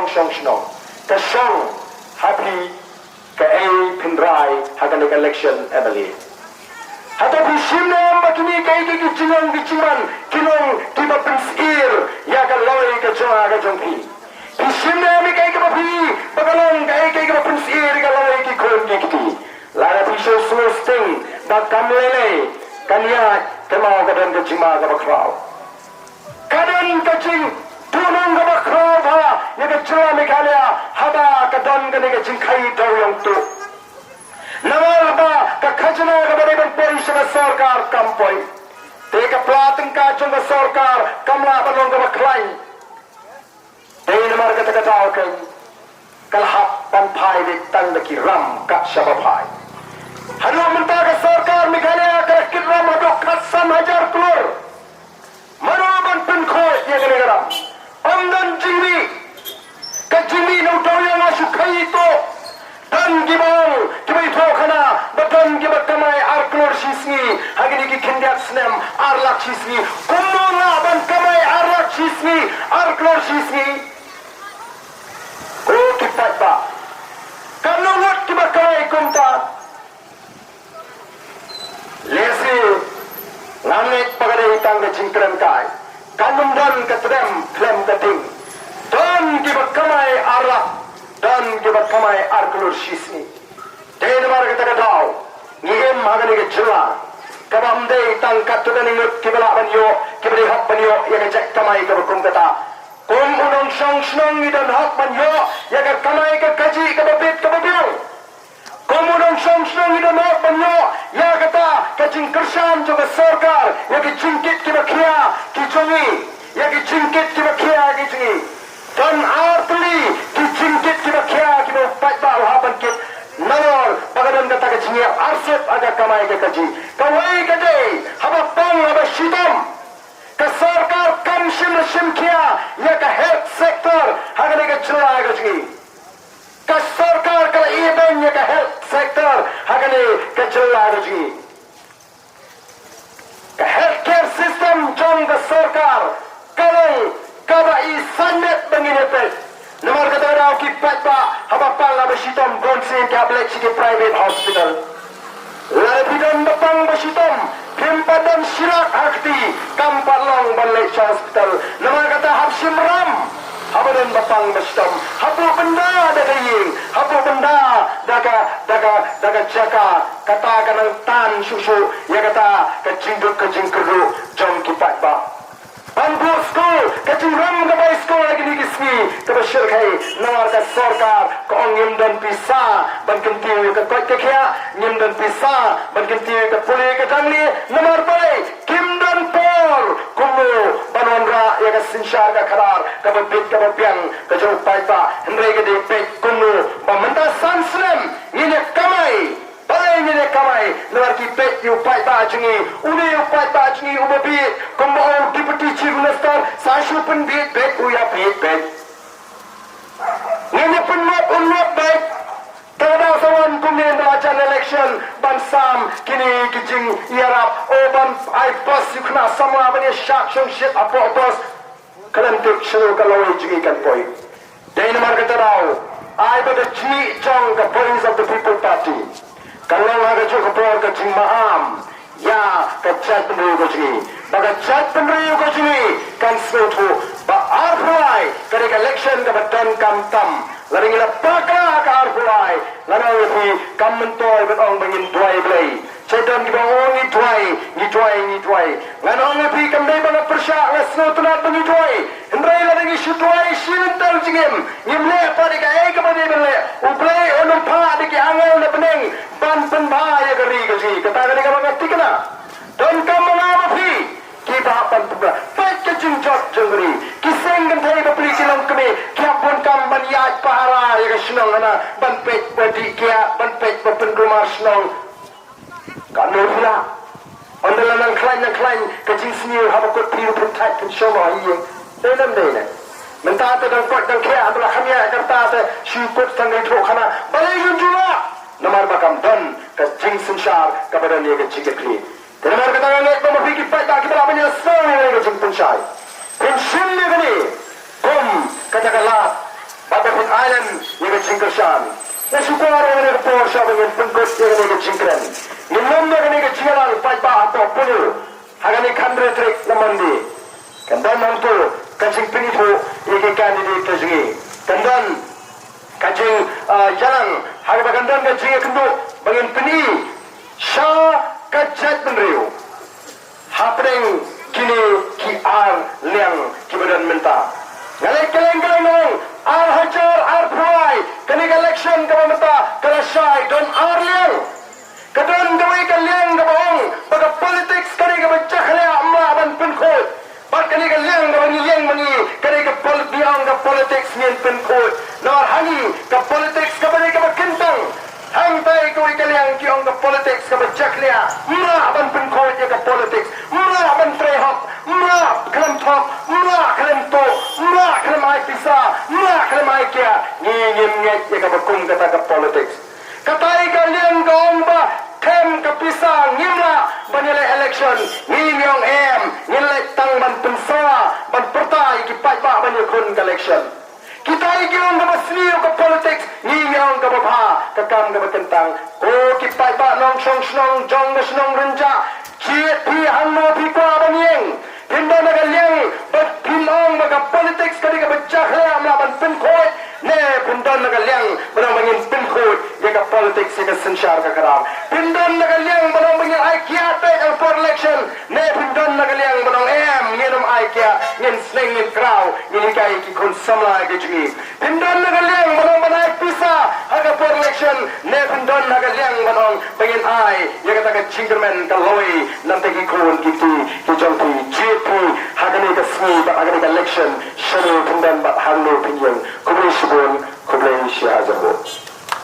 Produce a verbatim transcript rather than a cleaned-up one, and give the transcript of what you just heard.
shong shnong. Ka shong ha phi kaei phin rai ha kane ka election M L A. Hato phi shim ne em ba kine kaei kaei ki jinglong ki jingman ki long kiba pynsyier ïa ka lawei ka jong nga ka jong phi? Phi shim ne em ïa kaei kaba phi ba ka long kaei kaei kaba pynsyier ïa ka lawei ki khun ki kti? Lada phi shu sngewsting ba kam lei lei, kan ïaid, te mo ka don ka jingma kaba khraw. Ka don ka jingduhnong kaba khraw bha ïa ka jylla Meghalaya haba ka don kane ka jingkhaii dewïong tuh. Namar ba ka khajna kaba dei ban poi sha ka sorkar kam poi. Te ka pla tyngka jong ka sorkar kam lah ban long kaba khlaiñ. Dei namar kata ka daw kan ka la hap ban phai beit tang da ki ram kat shaba phai. Haduh mynta ka sorkar Meghalaya ka la kit ram haduh khatsan hajar klur. Mano ban pynkhuid ïa kane ka ram? Ym don jingmih. Ka jingmih na u dewïong la shu khaii tuh. Don kiba ong, kiba ïathuh khana ba don kiba kamai ar klur shi sngi ha kine ki khyndiat snem, ar lak shi sngi. Kumno lah ban kamai ar lak shi sngi, ar klur shi sngi? Ko ki paidbah, katno ngut kiba kamai kumta? Lehse ngam ngeit ba ka dei tang ka jingkren kai. Kan ym don ka tdem khlem ka ding. Don kiba kamai ar lak, don kiba kamai ar klur shi sngi. Dei namar kata ka daw ngi im ha kane ka jylla kaba ym dei tang katto katne ngut kiba lah ban ïoh, kiba dei hok ban ïoh ïa ka jait kamai kaba kum kata. Kum u nongshong shnong ngi don hok ban ïoh ïa ka kamai ka kajih kaba bit kaba biang. Kum u nongshong shnong ngi don hok ban ïoh ïa kata ka jingkyrshan jong ka sorkar ïa ki jingkit kiba khia ki jong ngi, ïa ki jingkit kiba khia ki jong ngi. Don artylli ki jingkit kiba khia kiba u paidbah u hap ban kit. Nalor ba ka don kata ka jingïap arsut ha ka kamai ka kajih. Kawei ka dei haba pang haba shitom, ka sorkar kam shim la shim khia ïa ka health sector ha kane ka jylla ka jong ngi. Ka sorkar ka la ibeiñ ïa ka health sector ha kane ka jylla ka jong ngi. Ka healthcare system jong ka sorkar ka long kaba i saiñ met ba ngin ïa peit. Namar kata ka daw ki paidbah, haba pang haba shitom bun sien ki hap leit sha ki private hospital. Lada phi don ba pang ba shitom, phim pat don shi lak ha kti, kam pat long ban leit sha hospital. Namar kata hap shim ram haba don ba pang ba shitom. Hapoh bynda da ka ïing, hapoh bynda da ka, da ka, da ka jaka, kata ka nang tan shuh shuh ïa kata ka jingduk ka jingkyrduh jong ki paidbah. Ban buh skul, ka jingrem ka bai skul ha kine ki sngi kaba shyrkhei, namar ka sorkar ka ong ngim don pisa ban kyntiew ïa ka koit ka khiah, ngim don pisa ban kyntiew ïa ka pule ka dang lieh, namar balei? Kim don por kumno ban wanrah ïa ka synshar ka khadar kaba bit kaba biang ka jong u paidbah. Hynrei ka dei peit kumno ba mynta san snem ngin ïa kamai. Balei ngin ïa kamai? Namar ki peit ïa u paidbah jong ngi. Une u paidbah jong ngi uba bieit, kumba ong u Deputy Chief Minister, sa shu pynbieit beit, u ïa bieit beit. Ngin ïa pynmut un mut beit. Te lada sa wan kumne ynda la jan election ban sam kine ki jingïarap, o ban ai bus ïa u khynnah samla ban ïa shad shong shit hapoh bus. Khlem tip shano ka lawei jong ngi kan poi. Dei namar kata daw, ai ba ka jingmih jong ka Voice of the People Party kan long ha kajuh ka por ka jingmaham ïa ka jaitbynriew ka jong ngi. Ba ka jaitbynriew ka jong ngi kan sngewthuh ba arphew lai ka dei ka election kaba donkam tam. Lada ngi la bakla ha ka arphew lai, ngan ong ïa phi, kam myntoi ban ong ba ngin duwai Blei. Shait don kiba ong ngi duwai, ngi duwai, ngi duwai. Ngan ong ïa phi, kam dei ba nga pyrshah, nga sngewtynnat ba ngi duwai. Hynrei lada ngi shu duwai shi lynter jingim, ngim leh pat ïa kaei kaba dei ban leh, U Blei un ym phah da ki angel na bneng ban pynbha ïa ka ri ka jong ngi. Kata ka dei kaba nga thikna. Donkam ma nga ma phi kiba hap ban pynbha. Peit ka jingjot jong ka ri. Ki seng kynthei bapli ki longkmie ki hap bun kam ban ïaid pahara ïa ka shnong hana, ban peit ba dih kiad, ban peit ba pynkulmar shnong. Katno phi lah? Ynda la nang khlaiñ nang khlaiñ ka jingsniew, haba kut phi ruh phin thait phin shong noh ha ïing. Dei ne ym dei ne? Mynta te dang koit dang khiah, ynda la kham ïaid ka rta te shu kut tang ka ïathuh khana. Balei ngin ju lah? Namar ba kam don ka jingsynshar kaba don ïa ka jingkitkhlieh. Te namar kata nga ngeit ba ma phi ki paidbah kiba lah ban ïasnoh ïa kane ka jingpynshai, phin shim ïa kane kum kata ka lad ba Ïa ka jingkyrshan. Nga shu kwah ruh ha kane ka por sha ba ngin pynkut ïa kane ka jingkren. Ngin nym ïa kane ka jingïalang paidbah hapoh Polo ha kane ka hynriew tarik na Monday. Kan don hangto ka jingpynithuh ïa ki candidate ka jong ngi. Kan don ka jing, ah, ïalang ha kaba kan don ka jingïakynduh ba ngin pyni sha ka jaitbynriew hapdeng kine ki ar liang kiba don mynta. Nga leh kylleng kylleng, nga ong ar hajar arphew lai, kane ka election kaba mynta ka la shai, don ar liang. Ka don kawei ka liang kaba ong ba ka politics kane kaba jakhlia, ym lah ban pynkhuid. Bad kane ka liang kaba ngi ïeng ma ngi, kane ka pol-, ngi ong ka politics ngin pynkhuid. Namar ha ngi ka politics kaba dei kaba kyntang. Hangtai kawei ka liang ki ong ka politics kaba jakhlia, ym lah ban pynkhuid ïa ka politics, ym lah ban trei hok, ym lah khlem thok, ym lah khlem tuh, ym lah khlem ai pisa, ym lah khlem ai kiad. Ngi ngim ngeit ïa kaba kum kata ka politics. Katai ka liang ka ong ba them ka pisa ngim lah ban ïaleh election. Ngi ngi ong em, ngin leh tang ban pynsawa, ban pyrta ïa ki paidbah ban ïakhun ka election. Kitai ki ong kaba sniew ka politics, ngi ngi ong kaba bha, ka kam kaba kyntang. Ko ki paidbah nongshong shnong jong ka shnong Rynjah, jied phi hangno phi kwah ban ïeng. Phin don ha ka liang ba phin ong ba ka politics ka dei kaba jakhlia, ym lah ban pynkhuid, ne phin don ha ka liang ba ong ba ngin pynkhuid ïa ka politics, ïa ka synshar ka khadar? Phin don ha ka liang ba ong ba ngin ai kiad beit ha ka por election, ne phin don ha ka liang ba ong em, ngin ym ai kiad, ngin sneng, ngin kraw, ngin hikai ïa ki khun samla ka jong ngi? Phin don ha ka liang ba ong ban ai pisa ha ka por election, ne phin don ha ka liang ba ong ba ngin ai ïa kata ka jingkyrmen ka lawei na bynta ki khun ki kti ki jong phi? Jied phi ha kane ka sngi bad ha kane ka election, shano phin don bad hangno phin ïeng. Khublei shibun.